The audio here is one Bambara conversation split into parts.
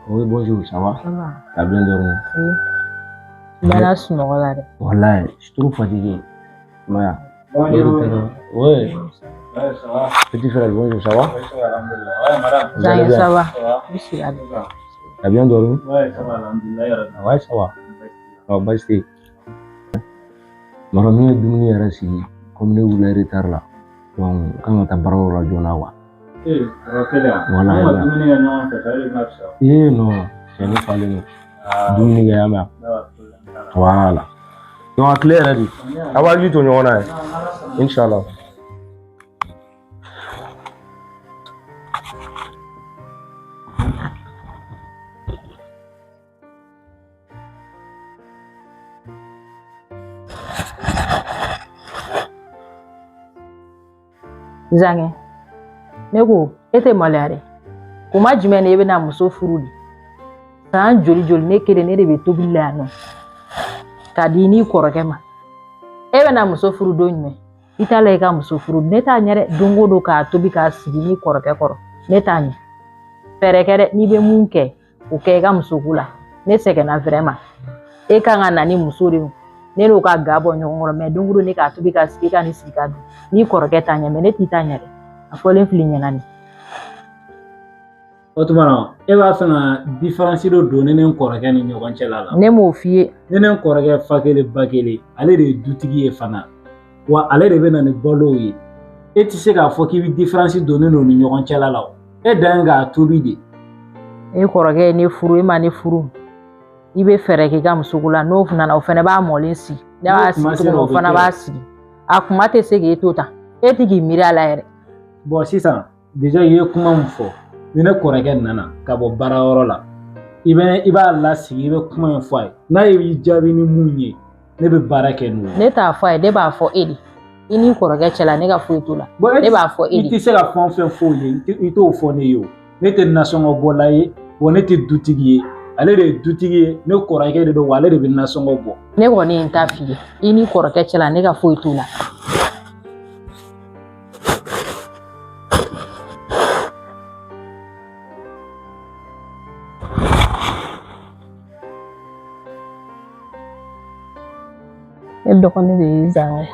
Oui, bonjour, ça va? Ça va. T'as bien dormi? Oui. I bɛna sunɔgɔ la dɛ. Wallahi, je suis trop fatigué. Maya. Bonjour. Oui. Ouais, ça va. Petit frère, bonjour, ça va? Ouais, ça va, alhamdoulilah. Ouais, madame. Vous allez Zange, bien? ça va. Ça va. I sira de. T'as bien dormi? Ouais, ça va, alhamdoulilah. Ouais, ça va. Ah, baasi tɛ yen. Mara min ye dumuni yɛrɛ sigi komi ne wulila retard la, donc n kan ka taa baarayɔrɔ la joona quoi. Eh, yɔrɔ kelen wa? Voilà, An ka voilà. dumuni kɛ ɲɔgɔn fɛ, ça de bɛna fisaya. Eh non, cɛ ne falen don. Ah, Dumuni kɛ y'a mɛn. d'accord, problème t'a la. Voilà. Donc a tile yɛrɛ di. A b'a hakili to ɲɔgɔn na ye. Inshallah. Zange, ne ko e tɛ maloya dɛ. Kuma jumɛn na e bɛna muso furu de? San joli joli ne kelen ne de bɛ tobili la yan nɔ k'a di n'i kɔrɔkɛ ma. E bɛna muso furu don jumɛn? I t'a la i ka muso furu. Ne t'a ɲɛ dɛ. Don o don k'a tobi k'a sigi n'i kɔrɔkɛ kɔrɔ. Ne t'a ɲɛ. Fɛɛrɛ kɛ dɛ. N'i bɛ mun kɛ, o kɛ i ka musoko la. Ne sɛgɛnna vraiment. E kan ka na ni muso de ye. Ne n'o ka ga bɔ ɲɔgɔn kɔrɔ mɛ don o don ne k'a tobi k'a sigi e ka nin sigi ka dun. N'i kɔrɔkɛ t'a ɲɛ mɛ ne t'i ta ɲɛ dɛ. A fɔlen fili ɲɛna nin. O tuma na, e b'a fɛ ka différence dɔ don ne ni n kɔrɔkɛ ni ɲɔgɔn cɛla la. Ne m'o f'i ye. Ne ni n kɔrɔkɛ fa kelen ba kelen, ale de ye dutigi ye fana. Wa ale de bɛ na ni balow ye. E tɛ se k'a fɔ k'i bɛ différence don ne n'o ni ɲɔgɔn cɛla la o. E dan ye k'a tobi de. E kɔrɔkɛ ye ne furu, e ma ne furu. I bɛ fɛɛrɛ k'i ka musoko la, n'o nana o fana b'a mɔlen sigi. Ne b'a N'o kuma sigi cogo sera, min o o bɛ fana kɛ. b'a sigi. A kuma tɛ se k'e to tan. E tɛ k'i miiri a la yɛrɛ. Bon sisan, déjà i ye kuma min fɔ, ni ne kɔrɔkɛ nana ka bɔ baarayɔrɔ la, i b'a lasigi, i bɛ kuma in fɔ a ye. N'a y'i jaabi ni mun ye, ne bɛ baara kɛ n'o ye. Ne t'a fɔ a ye, ne b'a fɔ e de. I n'i kɔrɔkɛ cɛla ne ka foyi t'o la. Bon, e Ne b'a fɔ e i de. tɛ se ka fɛn o fɛn f'o ye, i t'o fɔ ne ye o. Ne tɛ nasɔngɔ bɔla ye, wa ne tɛ dutigi ye. Ale de ye dutigi ye, ne kɔrɔkɛ de don, wa ale de bɛ nasɔngɔ bɔ. Ne kɔni ye n ta f'i ye. I n'i kɔrɔkɛ cɛla ne ka foyi t'o la. Ne dɔgɔnin de ye Zange ye.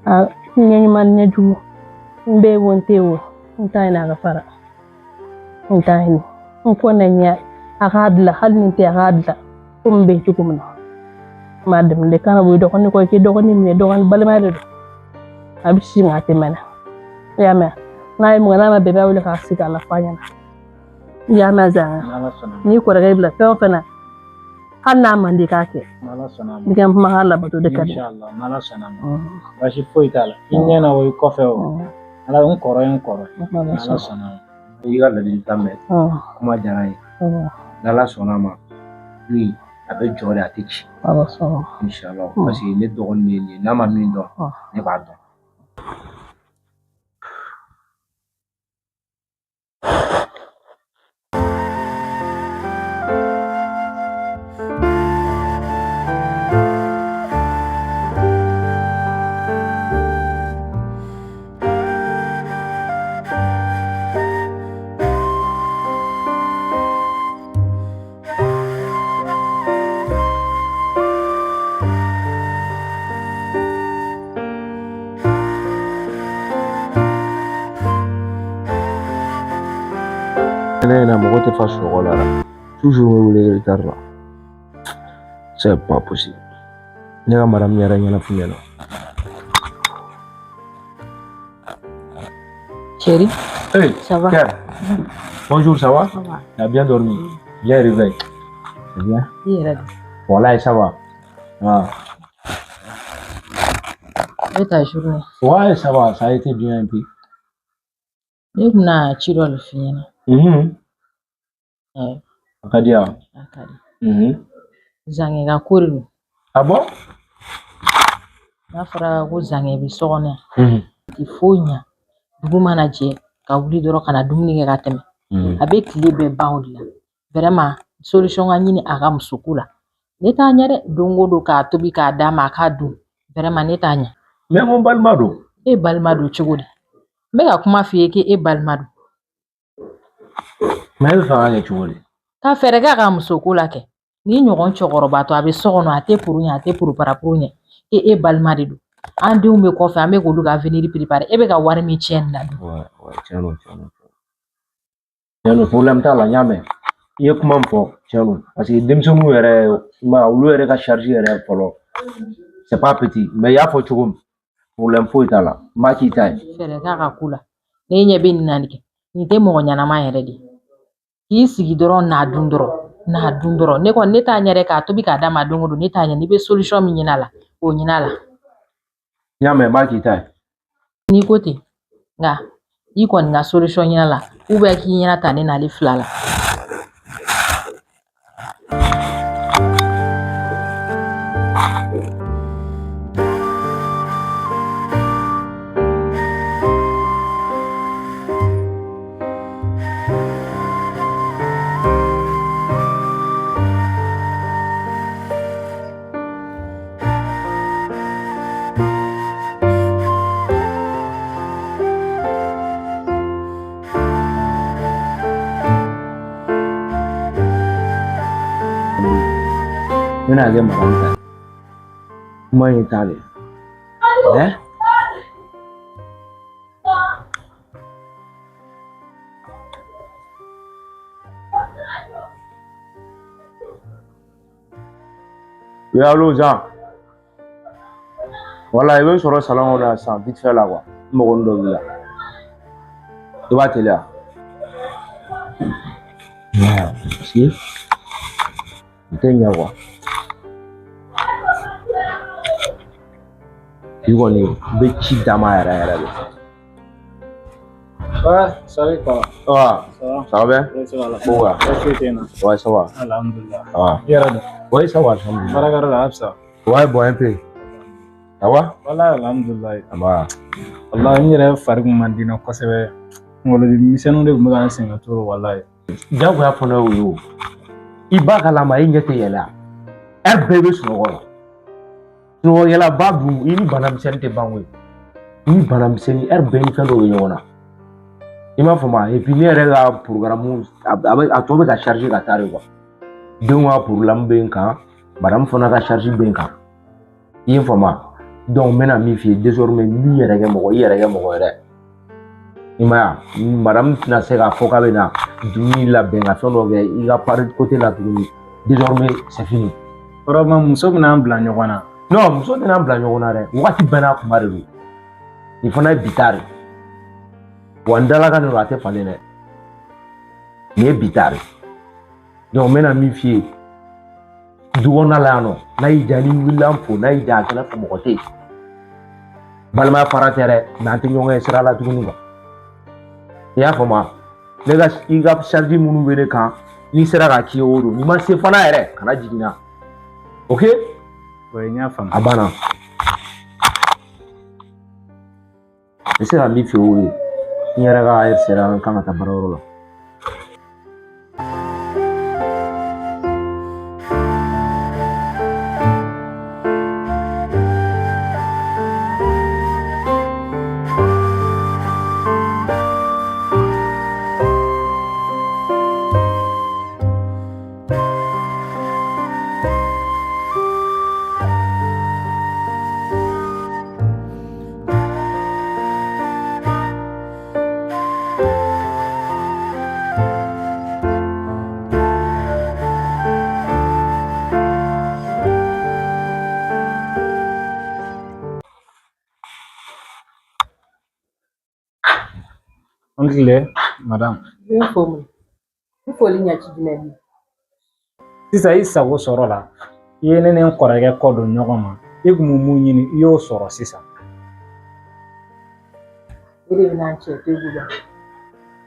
A ɲɛ ɲuman ni ɲɛ jugu, n bɛ wo n tɛ wo, n t'a ɲini a ka fara. N t'a ɲini. N ko ne ɲɛ a k'a dilan, hali ni n tɛ a k'a dilan komi n bɛ cogo min na. N b'a dɛmɛ de kana bɔ i dɔgɔnin kɔ, i k'i dɔgɔnin minɛ, dɔgɔnin balimaya de don. A bɛ si nka a tɛ mɛnɛ. I y'a mɛn? N'a ye mun kɛ, n'a ma bɛn, i b'a wele k'a sigi a la f'a ɲɛna. I y'a mɛn Zange? N'Ala sɔnna ma. N'i kɔrɔkɛ y'i bila fɛn o fɛn na, hali n'a man di i k'a kɛ. N'Ala sɔnna ma. I ka kumakan labato de ka di. Inshallah, n'Ala sɔnna ma. Baasi foyi t'a la. I ɲɛ na o i kɔfɛ o. Ala n kɔrɔ ye n kɔrɔ ye. N'Ala sɔnna ma. I ka ladilikan mɛn, kuma diyara n ye. N'Ala sɔnna a ma, oui, a bɛ jɔ de, a tɛ ci. Ala sɔnna. Inshallah. Parce que ne dɔgɔnin de ye nin ye, n'a ma min dɔn, ne b'a dɔn. Ne ɲɛna mɔgɔ tɛ fa sunɔgɔ la dɛ. Toujours n bɛ wele retard la. C'est pas possible. Ne ka madame yɛrɛ ɲɛna f'u ɲɛna. Chérie, Hey, ça va? Pierre. Bonjour, ça va? Ça va. Tu as bien dormi? Bien réveillé? C'est bien? I yɛrɛ dun? Voilà, ça va. Ah. E ta journée. Ouais, ça va, ça a été bien et puis. Ne kun bɛna ci dɔ de f'i ɲɛna. Ɛɛ, A ka di yan. a ka di. Zange ka ko de don. Ah bon? N'a fɔra ko Zange bɛ so kɔnɔ yan, a tɛ foyi ɲa. Dugu mana jɛ ka wuli dɔrɔn ka na dumuni kɛ ka tɛmɛ. A bɛ tile bɛɛ ban o de la. Vraiment, solution ka ɲini a ka musoko la. Ne t'a ɲɛ dɛ. Don o don k'a tobi k'a d'a ma a k'a dun. Vraiment, ne t'a ɲɛ. Mais mon balima don. E balima don cogo di? N bɛ ka kuma f'i ye k'e balima don. Mais e bɛ fɛ a ka kɛ cogo di? Ka fɛɛrɛ kɛ a ka muso ko la kɛ. N'i ɲɔgɔn cɛkɔrɔba to a bɛ so kɔnɔ, a tɛ puru ɲɛ, a tɛ puru parapuru ɲɛ. E balima de don. An denw bɛ kɔfɛ, an bɛ k'olu ka avenir préparer. E bɛ ka wari min tiɲɛ nin na dun. Ouais, ouais, tiɲɛ don, tiɲɛ don. Tiɲɛ don, problème t'a la, n y'a mɛn. I ye kuma min fɔ, tiɲɛ don. Parce que denmisɛnninw yɛrɛ, i m'a ye, olu yɛrɛ ka charge yɛrɛ fɔlɔ. C'est pas petit, mais i y'a fɔ cogo min, problème foyi t'a la. N b'a k'i ta ye. Fɛɛrɛ k'a ka ko la. Ne ɲɛ bɛ nin na nin kɛ. Nin tɛ mɔgɔ ɲɛnama yɛrɛ de ye. K'i sigi dɔrɔn n'a dun dɔrɔn, n'a dun dɔrɔn. Ne kɔni ne t'a ɲɛ dɛ, k'a tobi k'a d'a ma don o don, ne t'a ɲɛ. N'i bɛ solution min ɲini a la, k'o ɲini a la. N y'a mɛn, n b'a k'i ta ye. N'i ko ten, nka i kɔni ka solution ɲini a la, ou bien k'i ɲɛna ta ne n'ale fila la. N bɛna kɛ madame ta ye. Kuma in ta de. Mais oui, allo Jean. Voilà, i bɛ n sɔrɔ salon kɔnɔ yan sisan vite fait la quoi. N mago dɔ b'i la. I b'a teliya. Parce que n tɛ ɲɛ quoi. I kɔni n bɛ ci d'a ma yɛrɛ yɛrɛ de. Ouais, salut quoi. Ah, Ça va? ça va bien? Oui, ça va là. Ko wa? Baasi foyi tɛ yen nɔ. Ouais, ça va. Alhamdulillah. Ah. I yɛrɛ dun? Oui, ça va, alhamdulillah. Baarakɛyɔrɔ la, a bɛ sa. Ouais, bon, un peu. Ça va? Walahi alhamdulillah. Ça va. Walahi n yɛrɛ fari kun man di n na kosɛbɛ. Kunkolodimi misɛnninw de tun bɛ ka n sɛgɛn trop walahi. Jagoya fana y'o ye o. I ba kalama, i ɲɛ tɛ yɛlɛ a. Heure bɛɛ i bɛ sunɔgɔ la. Sunɔgɔkɛlaba dun, i ni bana misɛnnin tɛ ban koyi. I ni bana misɛnnin, heure bɛɛ ni fɛn dɔw bɛ ɲɔgɔn na. I m'a faamu? Et puis ne yɛrɛ ka programme, a bɛ a tɔ bɛ ka charger ka taa de quoi. Denw ka problème bɛ n kan, madame fana ka charge bɛ n kan. I ye n faamu? Donc n bɛna min f'i ye, désormais n b'i yɛrɛ kɛ mɔgɔ, i yɛrɛ kɛ mɔgɔ yɛrɛ. I m'a ye, madame tɛna se k'a fɔ k'a bɛ na dumuni labɛn ka fɛn dɔ kɛ i ka part côté la tuguni. Désormais c'est fini. Kɔrɔma muso bɛna an bila ɲɔgɔn na. Non, muso tɛna bila ɲɔgɔn na dɛ. Wagati bɛɛ n'a kuma de don. Nin fana ye bi ta de. Wa n dalakan de don, a tɛ falen dɛ. Nin ye bi ta de. Donc n bɛna min f'i ye, du kɔnɔna la yan nɔ, n'a y'i diya n'i wulila n fo, n'a y'i diya a kɛnɛ fo, mɔgɔ tɛ yen. Balimaya fara tɛ dɛ, mais an tɛ ɲɔgɔn ye sira la tuguni quoi. I y'a faamu? Ne ka i ka charge minnu bɛ ne kan, n'i sera k'a k'i ye o don, n'i ma se fana yɛrɛ, kana jigin n na. Ok? Oui, n y'a faamu. A banna. N bɛ se ka min f'i ye o ye. N yɛrɛ ka heure sera, n kan ka taa baarayɔrɔ la. An tile, madame. N fo mun? N foli ɲɛci jumɛn bi? Sisan i sago sɔrɔ la, i ye ne ni n kɔrɔkɛ kɔ don ɲɔgɔn ma. I kun bɛ mun ɲini, i y'o sɔrɔ sisan. E de bɛna n cɛ to i bolo.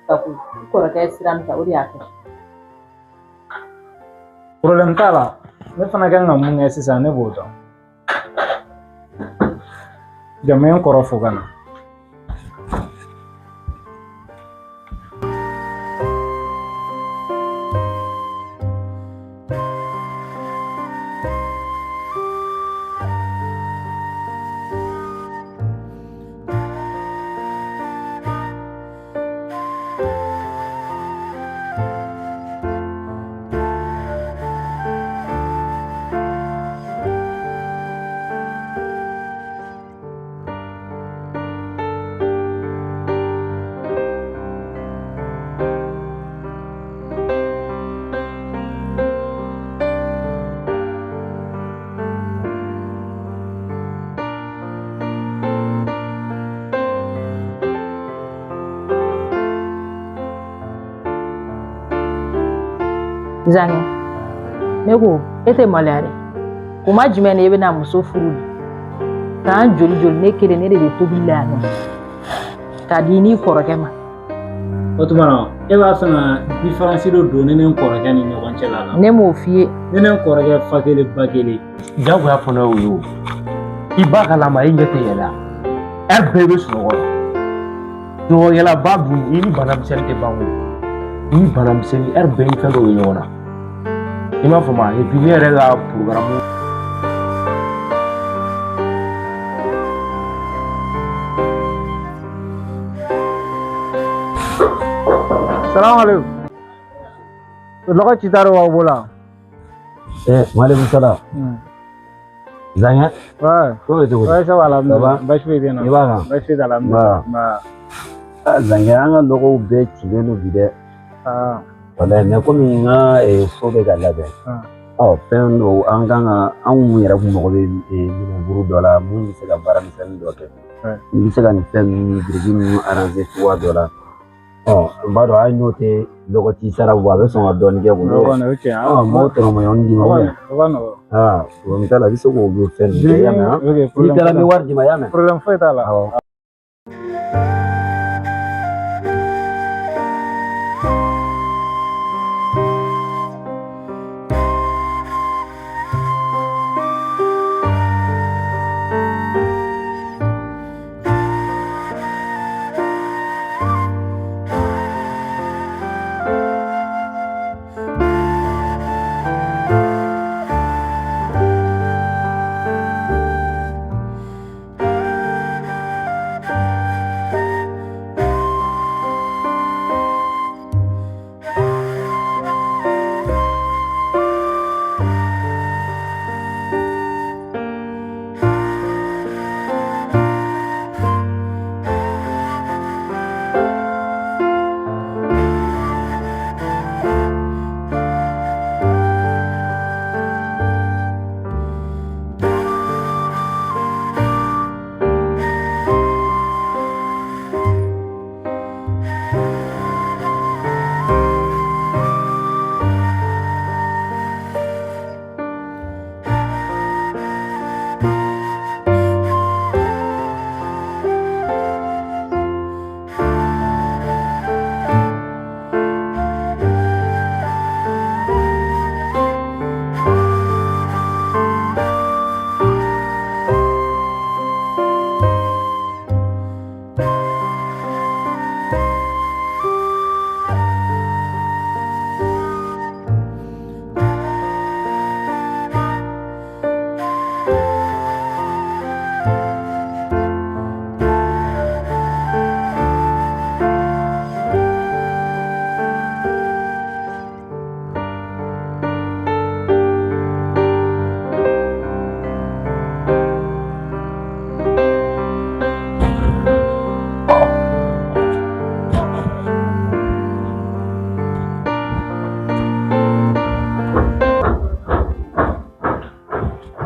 Sago, i kɔrɔkɛ ye sira min ta, o de y'a kɛ. Problème t'a la. Ne fana kan ka mun kɛ sisan, ne b'o dɔn. Jama ye n kɔrɔ fo ka na. Zankɛ, ne ko e tɛ maloya dɛ. Kuma jumɛn de e bɛna muso furu de? San joli joli ne kelen ne de bɛ tobili la yan nɔ k'a di n'i kɔrɔkɛ ma. O tuma na e b'a fɛ ka différence dɔ don ne ni n kɔrɔkɛ ni ɲɔgɔn cɛ la. Ne m'o f'i ye. Ne ni n kɔrɔkɛ fa kelen ba kelen. Jagoya fana y'o ye o. I b'a kalama i ɲɛ tɛ yɛlɛ a. Ɛri bɛɛ bɛ sunɔgɔ la. Sunɔgɔkɛlaba dun i ni bana misɛnnin tɛ ban koyi. I ni bana misɛnnin ɛri bɛɛ ni fɛn dɔ bɛ ɲɔgɔn na. I m'a faamu et puis ne yɛrɛ ka programme. Salamu aleykum. Lɔgɔ cita dɔ b'aw bolo yan. Maaleykum salam. Zankɛ. Ouais. Ko bɛ cogo di? Ouais, ça va alhamdulillah. Baasi foyi tɛ n na. I b'a kan? Baasi foyi t'a la alhamdulillah. Nba. Ah, Zankɛ, an ka lɔgɔw bɛɛ cilen don bi dɛ. Ah. Walayi, mais komi n ka so bɛ ka labɛn. Ɔ fɛn dɔw an kan ka anw yɛrɛ kun mago bɛ minɛnkuru dɔ la mun bɛ se ka baara misɛnnin dɔ kɛ. I bɛ se ka nin fɛn ninnu biriki ninnu arranger cogoya dɔ la. Ɔ n b'a dɔn hali n'o tɛ lɔgɔ ci sara bɔ a bɛ sɔn ka dɔɔnin kɛ k'olu. O kɔni o ye tiɲɛ ye. Ɔ n b'o tɔnɔmɔɲɔgɔn d'i ma. O ka nɔgɔn. Aa problème t'a la i bɛ se k'olu fɛn ninnu kɛ i y'a mɛn. N'i taara n bɛ wari d'i ma i y'a mɛn. Problème foyi t'a la. Awɔ.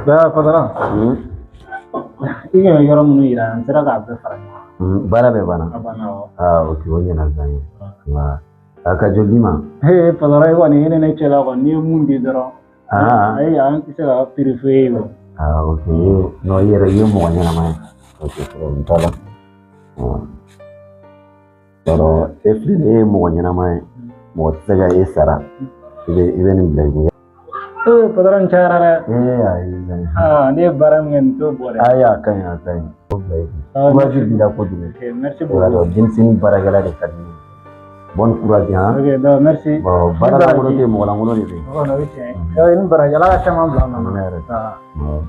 Ba patron. I ye yɔrɔ minnu yira n sera k'a bɛɛ fara ɲɔgɔn kan. Baara bɛɛ banna. A banna awɔ. Aa ok o ɲɛna Zankɛ. Nka a ka joli d'i ma. Ee patron e kɔni e ni ne cɛla kɔni n'i ye mun di dɔrɔn. Aa. Ayi an tɛ se ka prix f'e ye o. Aa ok non i yɛrɛ i ye mɔgɔ ɲɛnama ye. Ok problème t'a la. Yɔrɔ e filɛ nin ye e ye mɔgɔ ɲɛnama ye. Mɔgɔ tɛ se ka e sara. I bɛ nin bila i kun. Ee patron cayara dɛ. Ee ayi Zankɛ. Aa ne ye baara min kɛ nin t'o bɔ dɛ. Ayi a ka ɲi a ka ɲi. O bila i kun. Courage b'i la kojugu. Ok merci I b'a beaucoup. dɔn denmisɛnnin baarakɛla de ka di ne ye. Bonne courage hein. Ok donc merci. Bon baara lankolon tɛ yen mɔgɔ lankolon de bɛ yen. O kɔni o ye tiɲɛ ye. I ni baraji Ala ka caman bila an nɔ Amina na. yɛrɛ. Aa. Awɔ.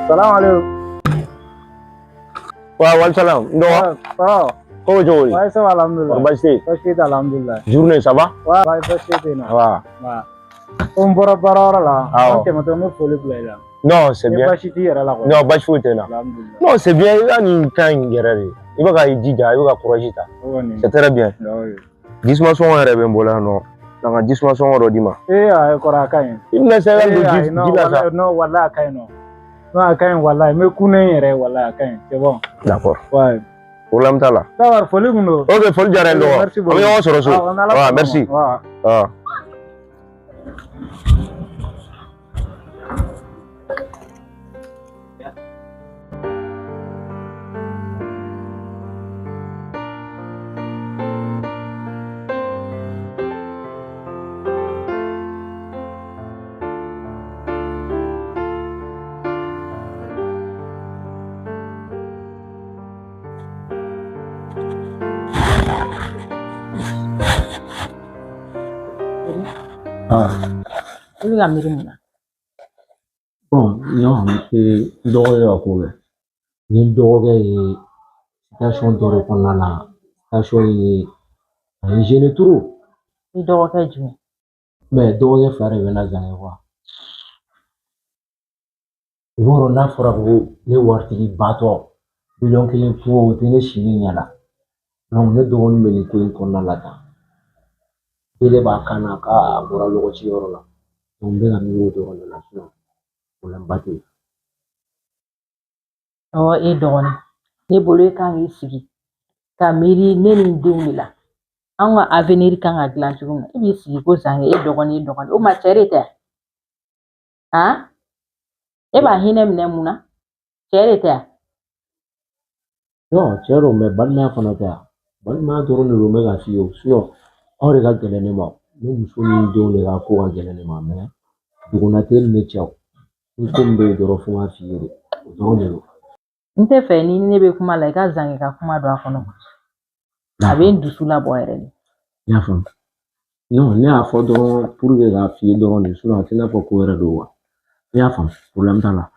Salam alaikum. Wa wal salam. N dɔgɔ. Ça va? Ko bɛ cogo di? Ouais, ça va, alhamdoulilah. Kɔri baasi tɛ yen? Baasi tɛ, alhamdoulilah. Journée, ça va? Ouais, ouais, baasi tɛ yen nɔ. Va. Ouais. Ko n bɔra baarayɔrɔ la, Awɔ. an tɛmɛtɔ n bɛ foli bila i la. Non, c'est Ni bien. baasi t'i yɛrɛ la kɔni. Non, baasi foyi tɛ n na. Alhamdoulilah. Non, c'est bien. I ka nin kan in yɛrɛ de. I bɛ ka i jija, i bɛ ka courage ta. O kɔni. C'est très bien. Ouais. Jisuma sɔngɔ yɛrɛ bɛ n bolo yan nɔ. Na ka jisuma sɔngɔ dɔ d'i ma. Ee, ayi kɔrɔ a ka ɲi. I bɛna se ka Ee, don ayi, ji non, ji la sa. walahi, non, walahi a ka ɲi nɔ. Non, a ka ɲi walahi. N bɛ kun n yɛrɛ ye walahi a ka ɲi. C'est bon. D'accord. Ouais. Problème t'a la. Ça va, foli kun don. Ok, foli diyara n ye dɔgɔ. Merci An bɛ beaucoup. ɲɔgɔn sɔrɔ so. Ah, n'Ala Ouais, sɔnna ma. merci. Ouais. Ah. Ah. I bɛ ka miiri mun na? Bon, non, n dɔgɔkɛ ka ko bɛ. Ni n dɔgɔkɛ ye situation dɔ de kɔnɔna la, situation ye a ye n gêné trop. I dɔgɔkɛ jumɛn? Mais dɔgɔkɛ fila de bɛ na Zankɛ quoi. I b'a dɔn n'a fɔra ko ne waritigi batɔ miliyɔn 1 kungo o tɛ ne si ne ɲɛ la. Donc ne dɔgɔnin bɛ nin ko in kɔnɔna la tan. Bere b'a kan na k'a bɔra lɔgɔciyɔrɔ la. Donc n bɛ ka miiri o dɔrɔn de la sinon problème ba tɛ yen. Awɔ, e dɔgɔnin. Ne bolo e kan k'i sigi ka miiri ne ni n denw de la. Anw ka avenir kan ka dilan cogo min na. E b'i sigi ko Zankɛ e dɔgɔnin e dɔgɔnin. O ma cɛ de tɛ wa? E b'a hinɛ minɛ mun na? Cɛ de tɛ wa? Non, tiɲɛ don mais balimaya fana tɛ wa? Balimaya dɔrɔn de don n bɛ k'a f'i ye o. Sinon aw de ka gɛlɛn ne ma. Ne muso ni n denw de ka ko ka gɛlɛn ne ma mais duguna tɛ ne ni ne cɛ o. Ni ko min bɛ yen dɔrɔn fo n k'a f'i ye de. O dɔrɔn de don. N tɛ fɛ ni ne bɛ kuma la i ka Zankɛ ka kuma don a kɔnɔ. A bɛ n dusu labɔ yɛrɛ de. N y'a faamu. Non, ne y'a fɔ dɔrɔn pour que k'a f'i ye dɔrɔn de sinon a tɛ i n'a fɔ ko wɛrɛ don quoi. N y'a faamu, problème t'a la.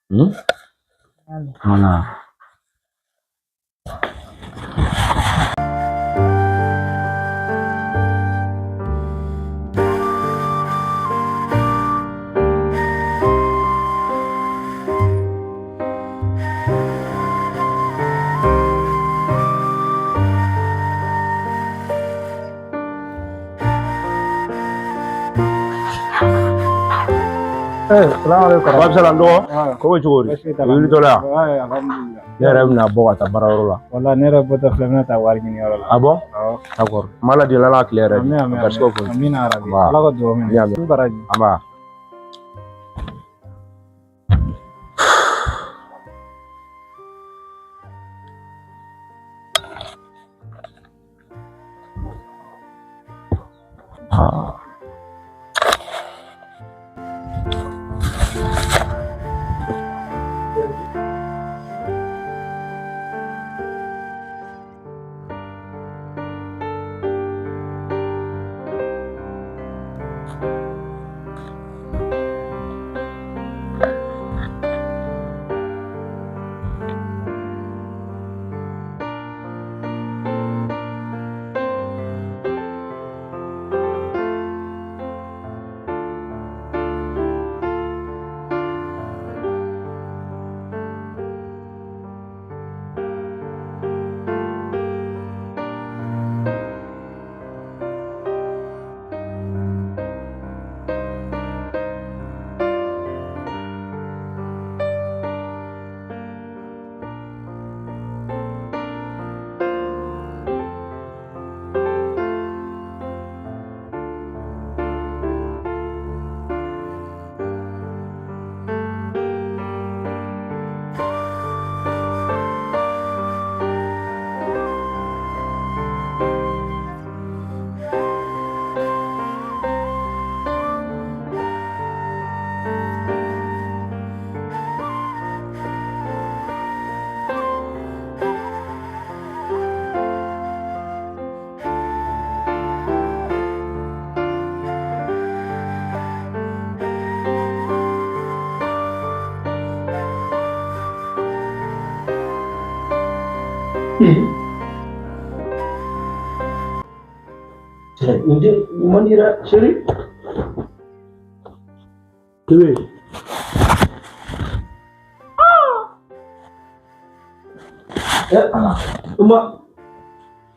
Hmm? Voilà. Eh, salam alaikum. Wa salam dɔgɔ. Ouais. Ko bɛ cogo di? Baasi t'a I la. wulitɔ la yan? Ouais, alhamdoulilah. Ne yɛrɛ bɛna bɔ ka taa baarayɔrɔ la. Walahi ne yɛrɛ bɔtɔ filɛ n bɛna taa wari ɲini yɔrɔ la. Ah bon? Awɔ. D'accord. N b'a ladi Ala ka tile yɛrɛ di. Amin, amin, A garisɛgɛw amin. foni. Amina yarabi. Nba. Ala ka dugawu minɛ. Amin, amin. N baraji. An ba. Ah. Cɛ nin tɛ nin man di dɛ chérie. Kebe. Eh ala. Uma.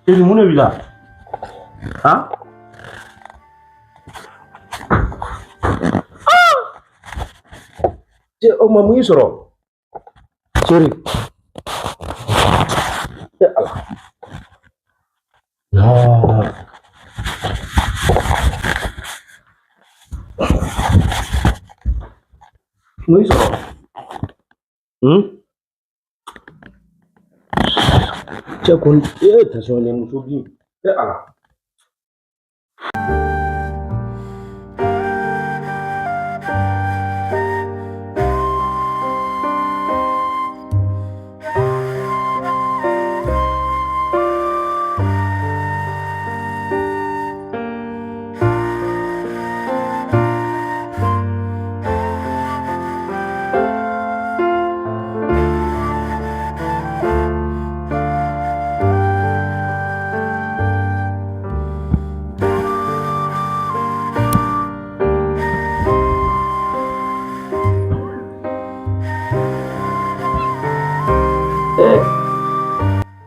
Chérie mun de b'i la? Han? Cɛ o ma mun y'i sɔrɔ? Chérie. Eh ala. Non. Mun y'i sɔrɔ? Hmm? Cɛ kɔni e tasɔn ni muso bin. Eh ala.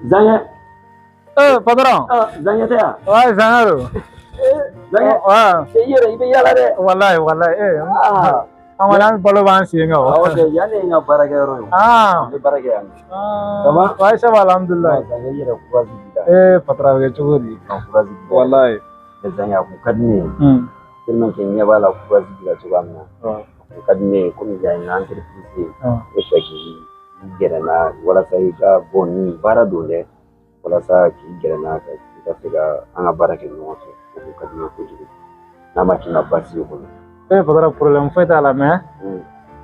Zaɲɛ. Eh, patron. Ah, Zaɲɛ tɛ yan. Ouais, Zaɲɛ don. Eh, Zaɲɛ. Ouais. I yɛrɛ i bɛ yaala dɛ. Wallahi, wallahi. Eh. Ah. An kɔni an balo b'an sen kan o. Awɔ kɛ yan de ye n ka baarakɛyɔrɔ ye. Ah. An bɛ baara kɛ yan. Ah. Ça va? Ouais, ça va, alhamdoulilah. Zaɲɛ i yɛrɛ courage b'i la. Eh, patron a bɛ kɛ cogo di? Ka courage b'i la. Wallahi. Mais Zaɲɛ a kun ka di ne ye. Hmm. Tellement que n ɲɛ b'a la courage b'i la cogoya min na. Ouais. A kun ka di ne ye komi yan ye n ka entreprise ye. Ah. N bɛ fɛ k'i gɛrɛ n na walasa i ka bɔ nin baara don dɛ. Walasa k'i gɛrɛ n na ka i ka se ka an ka baara kɛ ɲɔgɔn fɛ. O kun ka di n ye kojugu. N'a ma k'i ma baasi ye kɔni. Eh, patron problème foyi t'a la mais Hmm.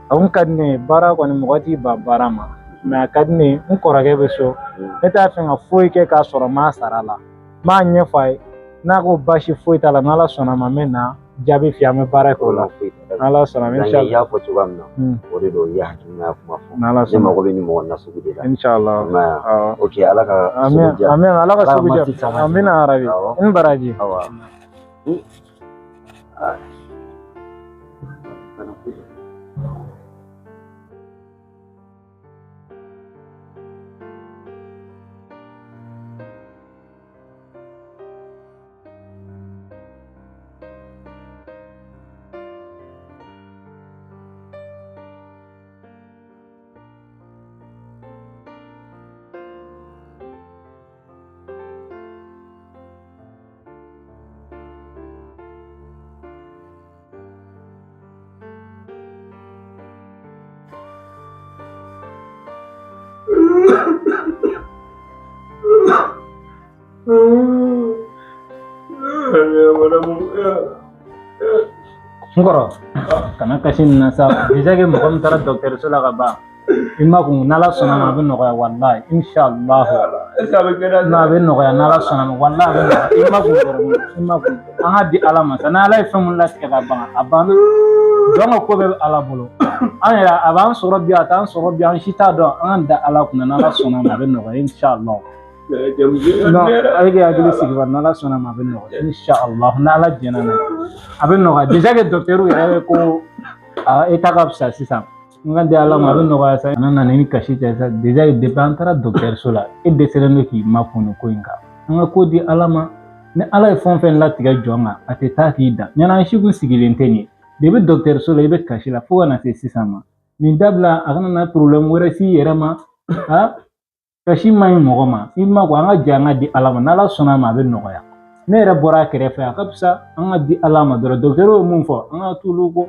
a kun ka di ne ye baara kɔni mɔgɔ t'i ban baara ma. Mais a ka di ne ye n kɔrɔkɛ bɛ so. Ne t'a fɛ ka foyi kɛ k'a sɔrɔ n m'a sara la. N b'a ɲɛfɔ a ye. N'a ko baasi foyi t'a la n'Ala sɔnna ma n bɛ na jaabi f'i ye an bɛ baara kɛ o la. Foyi t'a la. N'Ala sɔnna ma Zaɲɛ i inshallah. y'a fɔ cogoya min na. Hmm. O de don i ye hakilina kuma fɔ. N'Ala Ne sɔnna. mago bɛ nin mɔgɔ nasugu de la. Inshallah. I m'a ye wa? Awɔ. Ok Ala ka Amin sugu diya. amin Ala ka Ala ka sugu marché diya. caman Amina ya Rabbi. Awɔ. I ni baraji. Awa. Ah. N kɔrɔ kana kasi nin na sa déjà que mɔgɔ min taara dɔgɔtɔrɔso la ka ban i ma kun n'Ala sɔnna ma a bɛ nɔgɔya walahi inshallah non a bɛ nɔgɔya n'Ala sɔnna ma walahi a bɛ nɔgɔya i ma kun dɔrɔn i ma kun an ka di Ala ma sa n'Ala ye fɛn mun latigɛ ka ban a banna jɔn ka ko bɛɛ bɛ Ala bolo an yɛrɛ a b'an sɔrɔ bi a t'an sɔrɔ bi an si t'a dɔn an ka da Ala kunna n'Ala sɔnna ma a bɛ nɔgɔya inshallah non a bɛ k'i hakili sigi ba n'Ala sɔnna ma a bɛ nɔgɔya inshallah n'Ala jɛnna n'a ye a bɛ nɔgɔya déjà que docteur yɛrɛ bɛ ko a état ka fisa sisan n ka di Ala ma a bɛ nɔgɔya sa kana na ni kasi tɛ sa déjà que depuis an taara dɔgɔtɔrɔso la e dɛsɛlen don k'i makun nin ko in kan an ka ko di Ala ma ni Ala ye fɛn o fɛn latigɛ jɔn kan a tɛ taa k'i dan ɲɛna an si kun sigilen tɛ nin ye depuis dɔgɔtɔrɔso la i bɛ kasi la fo ka na se sisan ma nin dabila a kana na problème wɛrɛ s'i yɛrɛ ma a kasi man ɲi mɔgɔ ma i ma ko an ka jɛ an ka di Ala ma n'Ala sɔnna a ma a bɛ nɔgɔya ne yɛrɛ bɔra a kɛrɛfɛ a ka fisa an ka di Ala ma dɔrɔn dɔgɔtɔrɔ ye mun fɔ an ka t'olu kɔ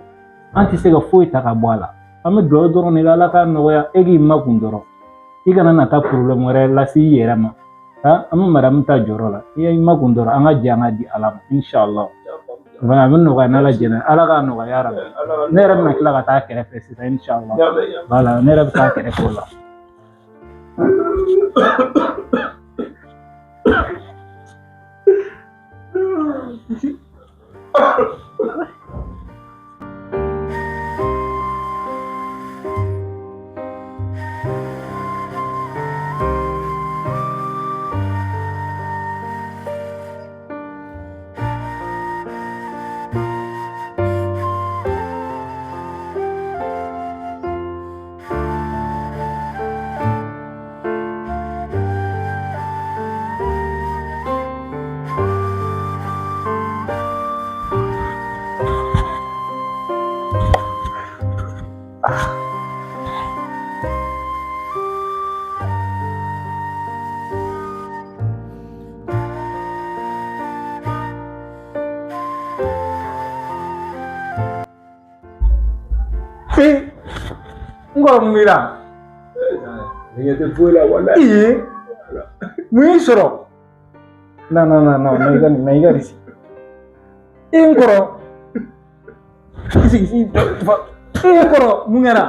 an tɛ se ka foyi ta ka bɔ a la an bɛ dugawu dɔrɔn de kɛ Ala k'a nɔgɔya e k'i makun dɔrɔn i kana na taa problème wɛrɛ lase i yɛrɛ ma an bɛ madamu ta jɔyɔrɔ la i y'i makun dɔrɔn an ka jɛ an ka di Ala ma inshallah voilà a bɛ nɔgɔya n'Ala jɛnna Ala k'a nɔgɔya ya Rabbi ne yɛrɛ bɛna tila ka taa kɛrɛfɛ sisan inshallah voilà ne yɛrɛ bɛ taa kɛrɛfɛ o la. N kɔrɔ mun b'i la? Ne ɲɛ tɛ foyi la walayi. Ee, mun y'i sɔrɔ? Non, non, non, non, na i ka nin, na i ka nin sigi. E n kɔrɔ. I sigi, sigi, fa. E n kɔrɔ, mun kɛra?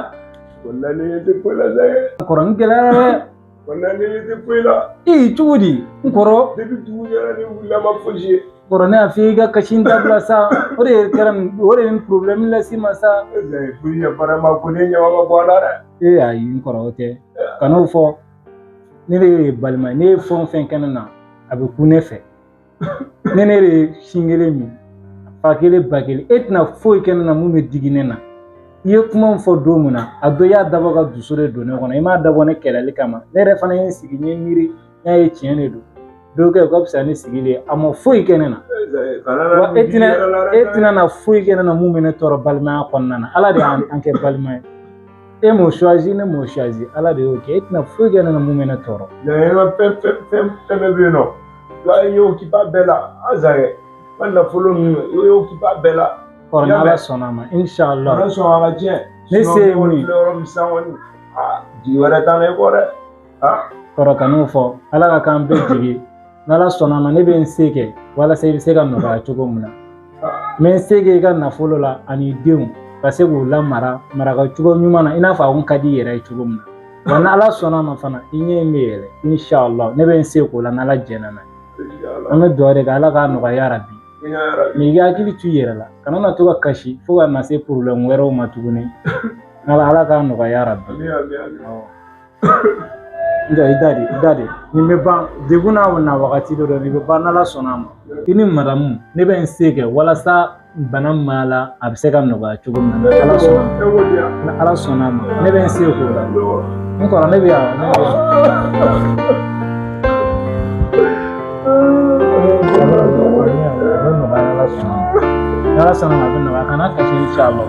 Walayi ne ɲɛ tɛ foyi la Zankɛ. N kɔrɔ, n gɛlɛyara dɛ. Walayi ne ɲɛ tɛ foyi la. Ee, cogo di? N kɔrɔ. Depuis dugu jɛra ne wulila ma fosi ye. Kɔrɔ, ne y'a f'i ye i ka kasi in dabila sa. O de kɛra nin, o de ye nin problème lase i ma sa. Zankɛ, foyi ɲɛ fara ma ko ne ɲɛ ma bɔ a la dɛ. Ee, ayi, n kɔrɔ, o tɛ. Kan'o fɔ. Ne de ye balima ye. Ne ye fɛn o fɛn kɛ ne na, a bɛ kun ne fɛ. Ne de ye sin kelen min, fa kelen ba kelen. E tɛna foyi kɛ ne na mun bɛ digi ne na. I ye kuma min fɔ don min na, a don i y'a dabɔ ka dusu de don ne kɔnɔ. I m'a dabɔ ne kɛlɛli kama. Ne yɛrɛ fana ye n sigi, n ye miiri, n y'a ye tiɲɛ de don. Dɔw kɛ o ka fisa ni sigili ye. A ma foyi kɛ ne na. Wa e tɛna na foyi kɛ ne na mun bɛ ne tɔɔrɔ balimaya kɔnɔna na. Ala de y'an kɛ balima ye. E m'o choisi, ne m'o choisi, Ala de y'o kɛ. E tɛna foyi kɛ ne na mun bɛ ne tɔɔrɔ. Zankɛ, n ka fɛn fɛn fɛn fɛn bɛɛ bɛ yen nɔ. I y'o occupé a bɛɛ la. A Zankɛ, n ka nafolo ninnu, i y'o occupé a bɛɛ la. Kɔrɔ, n'Ala sɔnna a ma, inshallah. Kana sɔn a ka tiɲɛ. Ne se ye mun ye? Filɛ yɔrɔ min sisan kɔni, aa, jigi wɛrɛ t'an na i kɔ dɛ. Kɔrɔ, kan'o fɔ. Ala ka k'an bɛɛ jigi. N'Ala sɔnna a ma, ne bɛ n se kɛ walasa i bɛ se ka nɔgɔya cogo min na. N bɛ n se kɛ i ka nafolo la ani denw ka se k'u lamara maraka cogo ɲuman na, i n'a fɔ a kun ka di i yɛrɛ ye cogo min na. Wa n'Ala sɔnna a ma fana, i ɲɛ in bɛ yɛlɛ, inshallah. Ne bɛ n se k'o la n'Ala jɛnna n'a ye. An bɛ dugawu de kɛ, Ala k'a nɔgɔya yarabi. Mais i ka hakili to i yɛrɛ la, kana na to ka kasi fo ka na se problème wɛrɛw ma tuguni. Ala k'a nɔgɔya yarabi. N jɔ, i da de, i da de. Nin bɛ ban, degun n'a na wagati dɔ, nin bɛ ban n'Ala sɔnna a ma. I ni madamu, ne bɛ n se kɛ walasa bana min b'a la, a bɛ se ka nɔgɔya cogo min na. N'Ala sɔnna a ma, ni Ala sɔnna a ma, ne bɛ n se k'o la. N kɔrɔ, ne bɛ yan, ne bɛ yan. A bɛ nɔgɔya n'Ala sɔnna a ma. N'Ala sɔnna a ma, a bɛ nɔgɔya. Kana kasi, inshallah.